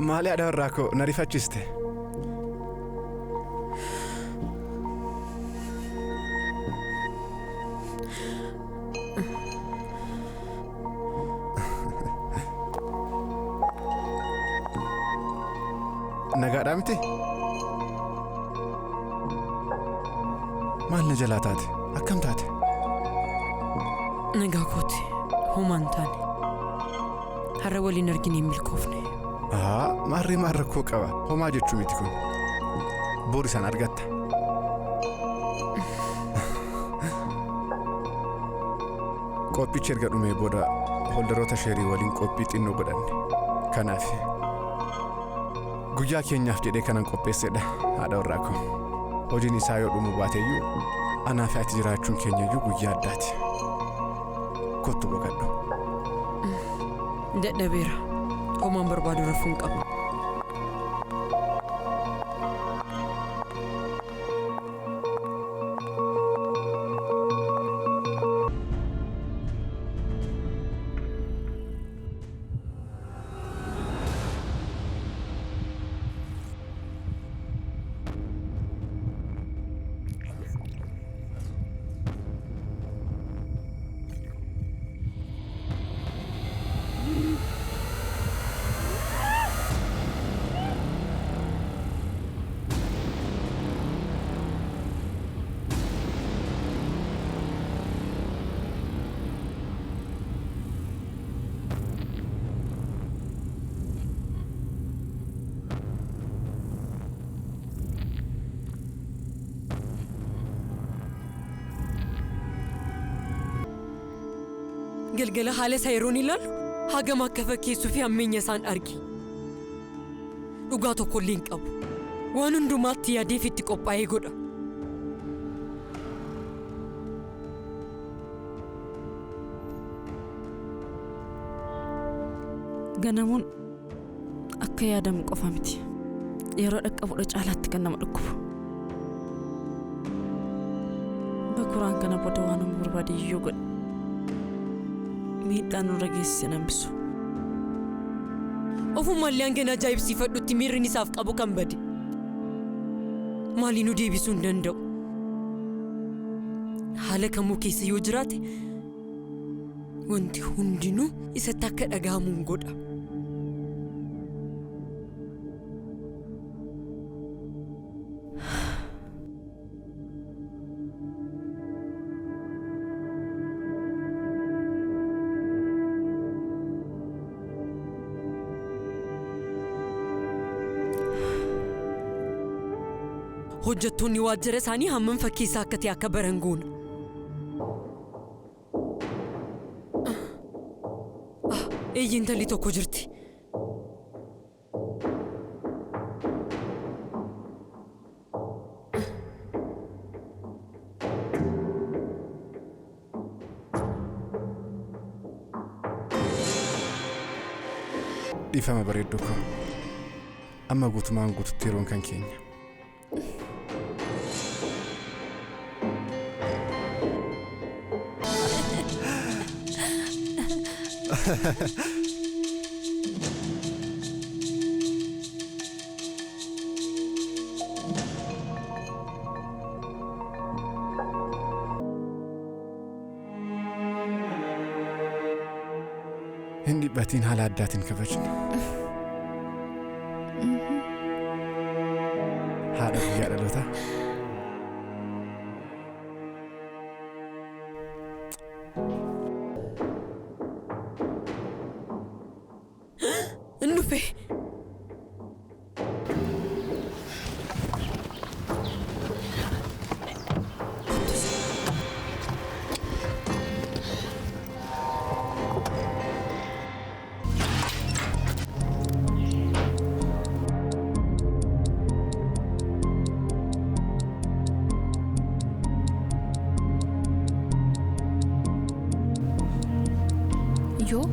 Maali haadha warraa koo na rifachiiste? Nagaadhaa miti? Maal na jalaa taate? Akkam taate? Nagaa kooti. Homaa hin taane. Har'a waliin argine hin milkoofne. Aa, maarree maal rakkoo qaba? Homaa jechuu miti kun. Bor isaan argatta. Qophichi erga dhumee booda holdaroota sheerii waliin qophii xinnoo godhanne. Kanaaf guyyaa keenyaaf jedhee kanan qopheessedha haadha warraa koo. Hojiin isaa yoo dhumuu baateyyuu anaa fi ati jiraachuun keenyayyuu guyyaa addaati. Kottu boqadhu. Dadhabeera. Homaan barbaadu rafuu hin qabu. Galgala haala isaa yeroon ilaalu hagam akka fakkeessuu fi hammeenya isaan arge. Dhugaa tokko illee hin qabu. Waan hundumaatti yaadeef itti qophaa'ee godha. Ganamuun akka yaadamu qofa miti. Yeroo dhaqqabudha caalaatti kan nama dhukkubu. Bakuraan kana booda waan nama barbaade iyyuu godhe. Miidhaan nurra geessise hambisu. Ofumallee hanga na ajaa'ibsiifadhutti miirri isaaf qabu kan bade. Maaliinuu deebisuu hin danda'u. Haala kamuu keessa yoo jiraate wanti hundinuu isatti akka dhaga'amu hin godha. Hojjettoonni waajjira isaanii hammam fakkeessaa akka ta'e akka baran goona. Eeyyi intalli tokko jirti. Dhiifama bareedduu koo. Amma guutumaan guututti yeroon kan keenya. Hin dhiphatiin haala addaatiin kabajna. Haadha guyyaa dhalootaa. Inni dhufe. Yoo